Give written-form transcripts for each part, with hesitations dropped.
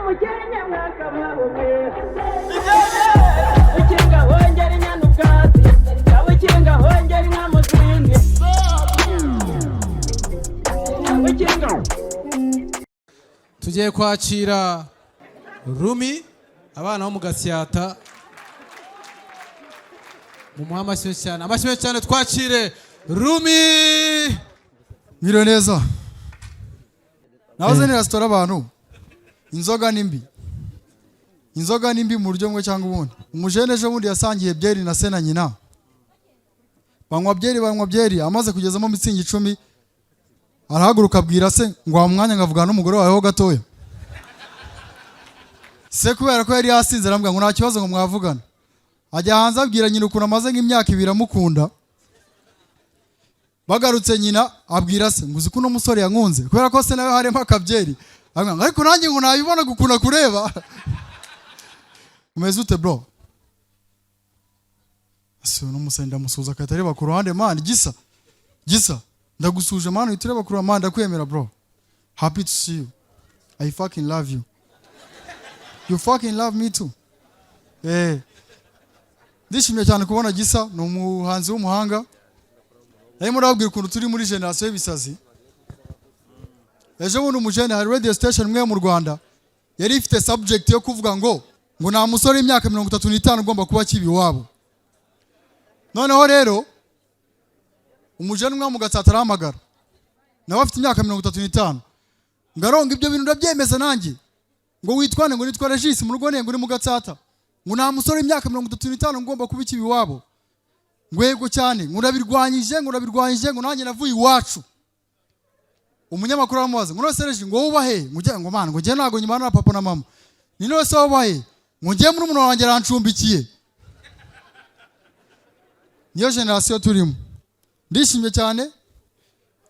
Umukenke mwakabaho mwe. Ukinga hongera inyana ubwatsi, ukinga hongera inka mu zindi, ukinga. Tugiye kwakira Rumi, abana bo mu Gasyata. Mumuhe amashyi menshi cyane, amashyi menshi cyane, twakire Rumi. Mwiriwe neza. Nahoze ni resitora. Abantu, inzoga ni mbi, inzoga ni mbi mu buryo bumwe cyangwa ubundi. Umujene ejo bundi yasangiye byeri na se na nyina, banywa byeri, banywa byeri, amaze kugezamo Mützig 10, arahaguruka abwira se ngo: "Wa mwanya nkavugana n'umugore wawe ho gatoya?" Se kubera ko yari yasinze aramubwira ngo nta kibazo, ngo mwavugana. Ajya hanze abwira nyina ukuntu amaze nk'imyaka 2 amukunda. Bagarutse, nyina abwira se ngo: "Uzi ko uno musore yankunze?" Kubera ko se nawe harimo akabyeri, aramubwira ngo: "Ariko nanjye ngo nabibona ukuntu akureba." Umeze ute, bro? Ese uno musore ndamusuhuza agahita areba ku ruhande? Man, Gisa, Gisa, ndagusuje man, uhita ureba ku ruhande. Man, ndakwemera bro. Happy to see you. I fucking love you. You fucking love me too. Ndishimye cyane kubona Gisa, ni umuhanzi w'umuhanga. Narimo ndababwira ukuntu turi muri generation y'ibisazi. Ejo bundi umujene, hari radio station imwe yo mu Rwanda yari ifite subject yo kuvuga ngo nta musore w'imyaka 35 ugomba kuba akiba iwabo. Noneho rero umujene umwe wo mu Gatsata arahamagara, nawe afite imyaka 35, ngo aronga ibyo bintu ndabyemeza nanjye. Ngo witwane? Ngo nitwa Regis. Mu rugo ngo uri mu Gatsata. Ngo nta musore w'imyaka 35 ugomba kuba ikiba iwabo. Ngo yego cyane, ngo urabirwanyije, ngo urabirwanyije, ngo nanjye navuye iwacu. Umunyamakuru aramubaza ngo: "None se Regis, ngo wowe uba he?" Ngo ujya ngo: "Man, ngo njye ntabwo nyibana na papa na mama." "Ni none se wowe uba he?" Ngo: "Njye murumuna wanjye arancumbikiye." Niyo generation turimo. Ndishimye cyane,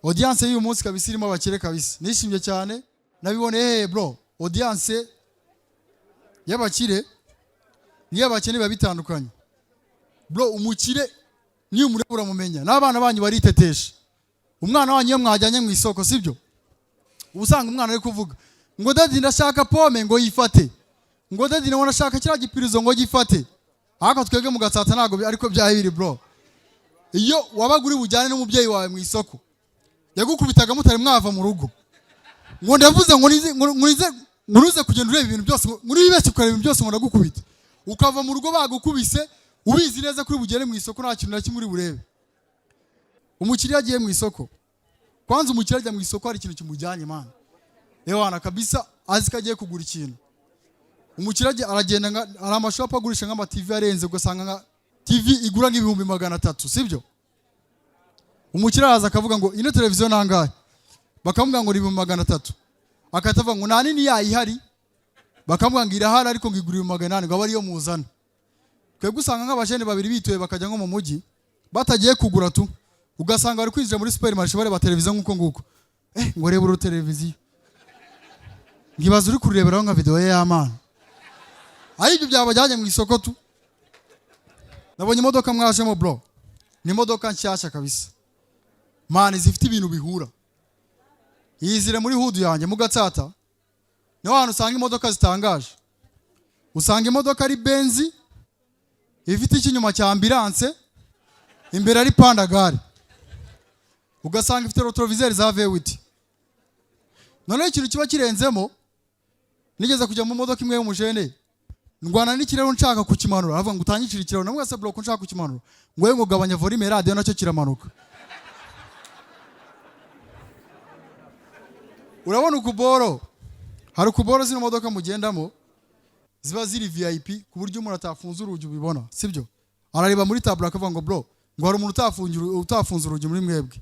audience y'uyu munsi kabisa irimo abakire kabisa. Nishimye cyane. Nabiboneye hehe, bro? Audience y'abakire n'iy'abakene biba bitandukanye, bro. Umukire niyo umureba uramumenya. N'abana banyu baritetesha. Umwana wanyu iyo mwajyanye mu isoko, sibyo, uba usanga umwana ari kuvuga ngo: "Daddy, ndashaka pome," ngo yifate, ngo: "Daddy, ngo ndashaka kiriya gipirizo," ngo gifate. Ariko twebwe mu Gatsata ntabwo ariko byari biri, bro. Iyo wabaga uri bujyane n'umubyeyi wawe mu isoko, yagukubitaga mutari mwava mu rugo, ngo ndavuze ngo nize, ngo nize, ngo nuze kugenda ureba ibintu byose, ngo nibeshye ukareba ibintu byose, ngo ndagukubita. Ukava mu rugo bagukubise, ubizi neza kuri bugere mu isoko nta kintu na kimwe uri burebe. Umukiriya agiye mu isoko, kwanza umukiriya ajya mu isoko hari ikintu kimujyanye, man. Ewana kabisa, azi ko agiye kugura ikintu. Umukiriya aragenda hari amashopu agurisha nk'ama TV arenze, ugasanga nka TV igura nk'ibihumbi 300, sibyo? Umukiriya araza akavuga ngo: "Ino televiziyo nangahe?" Bakamubwira ngo ni 300,000. Agahita avuga ngo: "Nta nini yayo ihari?" Bakamubwira ngo irahari, ariko ngo igura 800,000, ngo abe ariyo muzana. Twebwe usanga nk'abajene babiri bituye bakajya nko mu mujyi batagiye kugura tu, ugasanga bari kwinjira muri supermarché bareba televiziyo nk'uko nguko. Ngo reba uru televiziyo, ngibaza uri kurureberaho nka video ye y'amana, ari ibyo byabajyanye mu isoko tu. Nabonye imodoka mwajemo, bro, ni imodoka nshyashya kabisa, man, zifite ibintu bihura. Yizire muri hood yanjye mu Gatsata, niho hantu usanga imodoka zitangaje. Usanga imodoka ari Benz ifite icy'inyuma cya ambulance, imbere ari pandagare, ugasanga ifite rétroviseur za V8. Noneho ikintu kiba kirenzemo, nigeze kujya mu modoka imwe y'umujene, ndwana n'ikirahure nshaka kukimanura, aravuga ngo: "Utangicira ikirahure." Namwe se, bro, ko nshaka kukimanura? Ngo we ngo gabanya volume radiyo, nacyo kiramanuka. Urabona ukuboro, hari ukuboro zino modoka mugendamo ziba ziri VIP, ku buryo umuntu atafunze urugi ubibona, sibyo? Arareba muri tableau akavuga ngo: "Bro," ngo "hari umuntu utafunze urugi muri mwebwe?"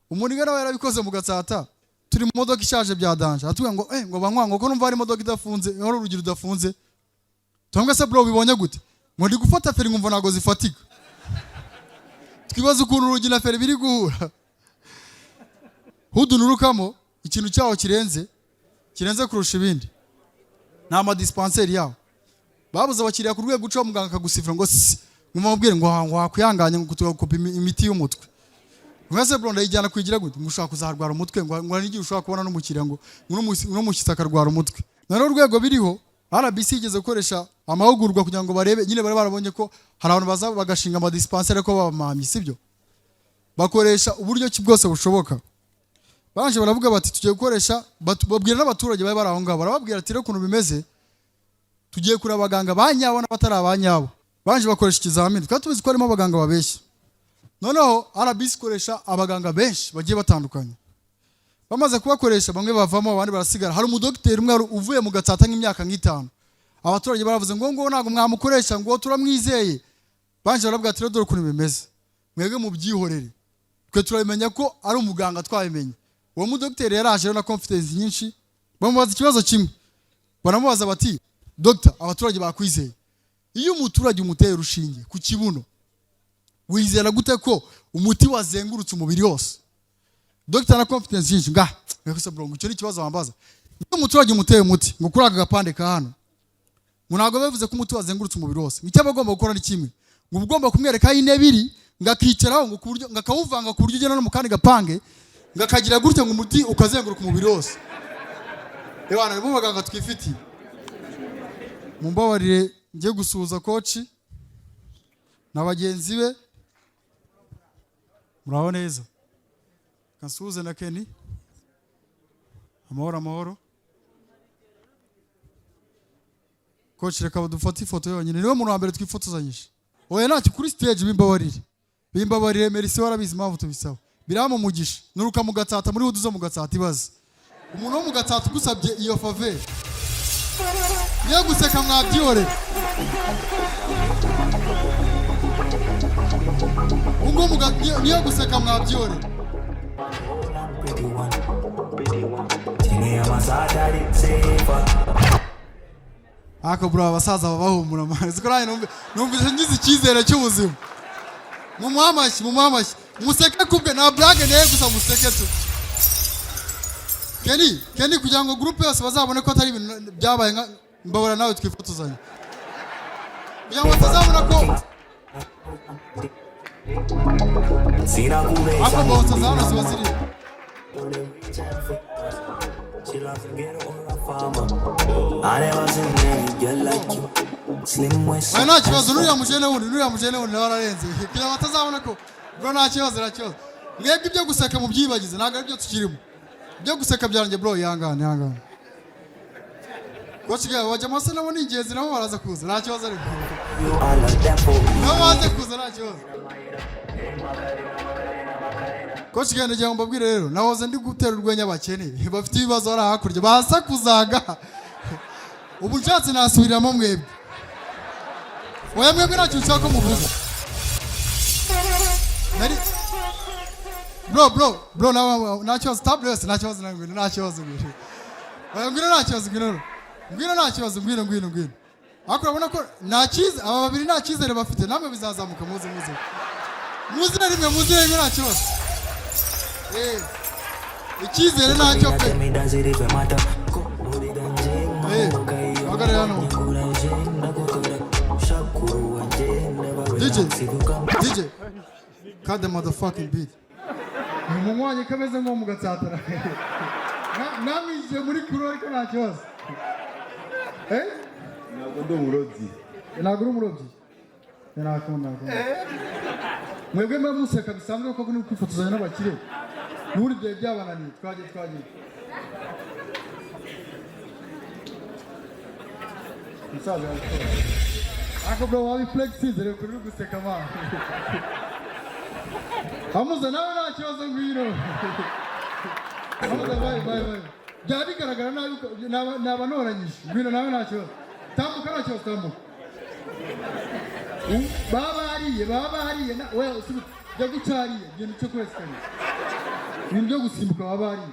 Umuntu nawe yarabikoze mu Gatsata, turi mu modoka ishaje bya danger, aratubwira ngo: "Eh," ngo "banywa," ngo "ko numva hari imodoka idafunze, hari urugi rudafunze?" Cyangwa se: "Bro, ubibonye gute?" Ngo: "Ndi gufata feri nkumva ntabwo zifatika." Twibaza ukuntu urugi na feri biri guhura. Hood nurukamo, ikintu cyaho kirenze, kirenze kurusha ibindi, ni amadispensaire yaho. Babuze abakiriya ku rwego ucaho muganga akagusifura ngo si mumubwire ngo wakwihanganye, ngo tugakupa imiti y'umutwe. Mwese, bro, ndayijyana kuyigira gute? Ngo ushobora kuzarwara umutwe, ngo hari n'igihe ushobora kubona n'umukiriya, ngo n'umushyitsi akarwara umutwe. Noneho urwego biriho, RBC igeze gukoresha amahugurwa kugira ngo barebe nyine, bari barabonye ko hari abantu baza bagashinga amadispensaire ko babamamye, sibyo? Bakoresha uburyo ki bwose bushoboka. Banje baravuga bati tugiye gukoresha, babwira n'abaturage bari bari aho ngaho, barababwira ati rero ukuntu bimeze, tugiye kureba abaganga ba nyabo n'abatari aba nyabo. Banje bakoresha ikizamini, twari tubizi ko harimo abaganga babeshya. Noneho RBC ikoresha abaganga benshi bagiye batandukanye. Bamaze kubakoresha, bamwe bavamo, abandi barasigara. Hari umudogiteri umwe wari uvuye mu Gatsata nk'imyaka nk'itanu. Abaturage baravuze ngo ntabwo mwamukoresha, ngo turamwizeye. Banje baravuga ati rero dore ukuntu bimeze, mwebwe mubyihorere, twe turabimenya ko ari umuganga, twabimenye. Uwo mudogiteri yaraje rero na confidence nyinshi, bamubaza ikibazo kimwe, baramubaza bati: "Dogita, abaturage bakwizeye, iyo umuturage umuteye urushinge ku kibuno, wizera gute ko umuti wazengurutse umubiri wose?" Dogita na confidence nyinshi nga mwese: "Bro, ngo icyo ni ikibazo wambaza? Iyo umuturage umuteye umuti ngo kuri aka gapande ka hano, ngo ntabwo bivuze ko umuti wazengurutse umubiri wose. Ngo icyo aba agomba gukora ni kimwe, ngo uba ugomba kumwereka aho intebe iri, ngo akicaraho, ngo ku buryo ngo akawuvanga ku buryo ugera no mu kandi gapange, ngo akagira gutya, ngo umuti ukazenguruka umubiri wose." Ewana, nibo baganga twifitiye. Mumbabarire njye gusuhuza coach na bagenzi be. Muraho neza? Kansuhuze na Kenny. Amahoro, amahoro, coach. Reka dufate ifoto yonyine, niwe muntu wa mbere twifotozanyije. Oya, ntacyo, kuri stage. Bimbabarire, bimbabarire. Merci, warabizi impamvu tubisaba. Birama umugisha nuruka mu Gatsata, muri hudu zo mu Gatsata. Ibaze umuntu wo mu Gatsata ugusabye iyo faveur. Niyo guseka mwabyihorera. Ubwo niyo guseka mwabyihorera. Pretty one, pretty one. Chini ya masada safer. Ariko bro, abasaza baba bahumura, man. Siko nanjye numvise ngize icyizere cy'ubuzima. Mumuhe amashyi, mumuhe amashyi, museke kubwe, nta blague naye, gusa museke tu. Kenny, Kenny, kugira ngo groupe yose bazabone ko atari ibintu byabaye nka mbabura, nawe twifotozanye kugira ngo batazabona ko Sinakubesha. Ariko bouncer za hano ziba ziri She loves to get on a farmer. I never seen any girl like you. Slim waist. Oya, nta kibazo. Nuriya mujene wundi, nuriya mujene wundi nawe ararenze, kugira ngo batazabona ko, bro, nta kibazo, nta kibazo. Mwebwe ibyo guseka mubyibagize, ntabwo aribyo tukirimo. Ibyo guseka byarangiye, bro. Ihangane, ihangane. Coach Gael, bajya amase nabo ni ingenzi, nabo baraza kuza, nta kibazo. Ariko You all of them for me. nabo baze kuza, nta kibazo. Coach Gael, ndagira ngo mbabwire rero, nahoze ndi gutera urwenya abakene bafite ibibazo bari hakurya basakuzaga. Ubu nshatse nasubiriramo mwebwe. Oya, mwebwe nta kintu nshaka ko muvuga. Nari bro, bro, bro, nawe nta kibazo, table yose nta kibazo nawe. Ngwino, nta kibazo, ngwino. Oya, ngwino, nta kibazo, ngwino, ngwino, nta kibazo, ngwino, ngwino, ngwino. Ariko urabona ko nta cyizere, aba babiri nta cyizere bafite. Namwe bizazamuka. Muze, muze, muze na rimwe, muze rimwe, nta kibazo. Icyizere ntacyo pe. Tell me, does it even matter? Hagarara hano. DJ, DJ, cut the motherfucking beat. Ni umunywanyi kameze nko mu Gatsatara. Namwinjiye muri kuro, ariko nta kibazo. Eh? Ntabwo ndi umurobyi. Ntabwo uri umurobyi? Nakunda, nakunda. Mwebwe mwe museka bisanzwe koko, ni kwifotozanya n'abakire. N'ubundi byari byabananiye, twagiye, twagiye. Umusaza yabikora. Ariko bro, wabi flexize rero kuri guseka, man. Hamuza, nawe nta kibazo, ngwino. Hamuza, bye bye bye. Byaba bigaragara nabi naba noranyije. Ngwino nawe, nta kibazo. Tambuka, nta kibazo, tambuka. Baba bariye, baba bariye na we usubi jya guca hariya, ibintu cyo kuri escalier, ibintu byo gusimbuka, baba bariye.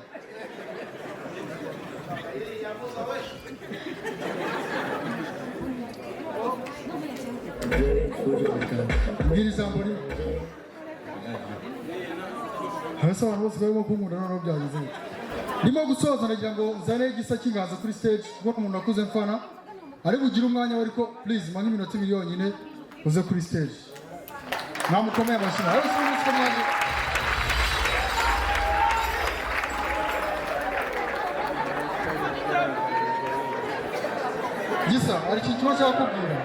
Mbwira ijambo rimwe. Hasi abantu bose barimo kunkunda. Noneho byagenze gute? Ndimo gusoza, ndagira ngo nzane Gisa cy'Inganzo kuri stage, kuko umuntu wakuze mfana ari bugire umwanya we. Ariko please, mpa nk'iminota 2 yonyine uze kuri stage. Mwamukomeye amashyi? Ariko si umunsi ko mwaje. Gisa, hari ikintu kimwe nshaka kukubwira.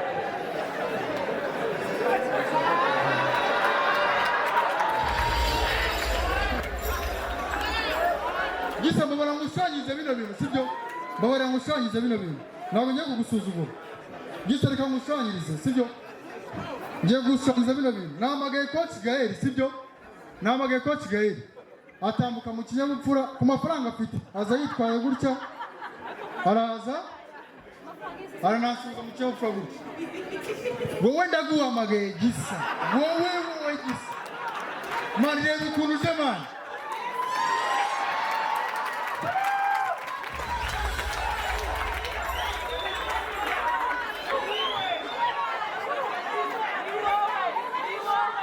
Gisa, mbabara ngushushanyirize bino bintu, sibyo? Mbabara ngushushanyirize bino bintu, ntabwo ngiye kugusuzugura. Gisa, reka ngushushanyirize, sibyo? Ngiye gushushanyiriza bino bintu. Nahamagaye Coach Gael, sibyo? Nahamagaye Coach Gael, atambuka mu kinyabupfura ku mafaranga afite, aza yitwaye gutya, araza aranasubiza mu kinyabupfura gutya. Wowe ndaguhamagaye Gisa, wowe, wowe Gisa, man, reba ukuntu uje, man.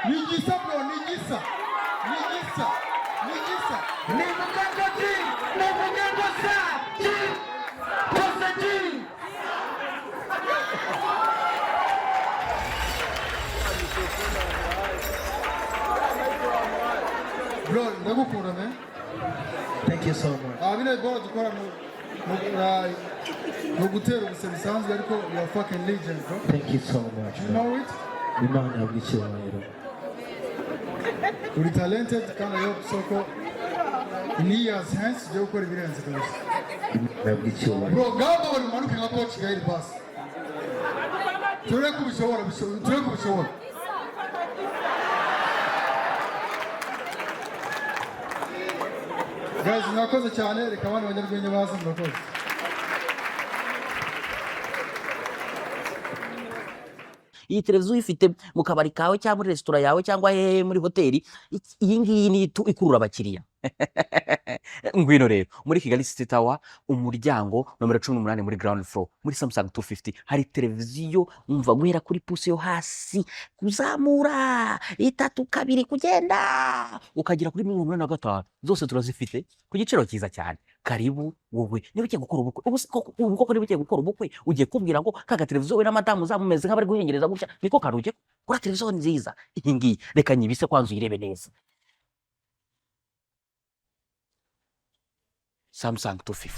Ni Gisa, bro, ni Gisa, ni Gisa, ni Gisa. Nivuga ngo G, nivuga ngo sa G, kose G. Bro, ndagukunda, man. Thank you so much. Ah, bino bora dukora mu gutera ubuse bisanzwe, ariko you are fucking legend, bro. Thank you so much. You know it. Imana yabwa icyubahiro. Uri talented, kandi I hope so ko in years hence ugiye gukora ibirenze kabisa. Imana yabwa icyubahiro. Bro, gamba bari umanuke nka Coach Gael, basi turebe ko ubishobora, turebe ko ubishobora. Guys, mwakoze cyane. Reka abandi banyarwenya baze. Murakoze. Iyi televiziyo uyifite mu kabari kawe cyangwa muri resitora yawe cyangwa hehe, muri hoteli, iyi ngiyi ni ikurura abakiriya. Ngwino rero muri Kigali City Tower, umuryango nomero 18, muri ground floor, muri Samsung 250 hari televiziyo. Umva, guhera kuri pouce yo hasi kuzamura, itatu, kabiri, kugenda ukagera kuri 85, zose turazifite ku giciro cyiza cyane. Karibu. Wowe niba ugiye gukora ubukwe, ubu se ubu koko niba ugiye gukora ubukwe, ugiye kubwira ngo kaga televiziyo we na madamu uzamumeze nk'abari guhengereza gutya, niko karuge kuri televiziyo nziza iyi ngiyi. Reka nyibise kwanza uyirebe neza. Samsung 250.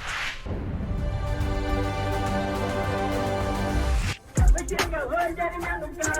Abakinga hongera inyana ubwatsi.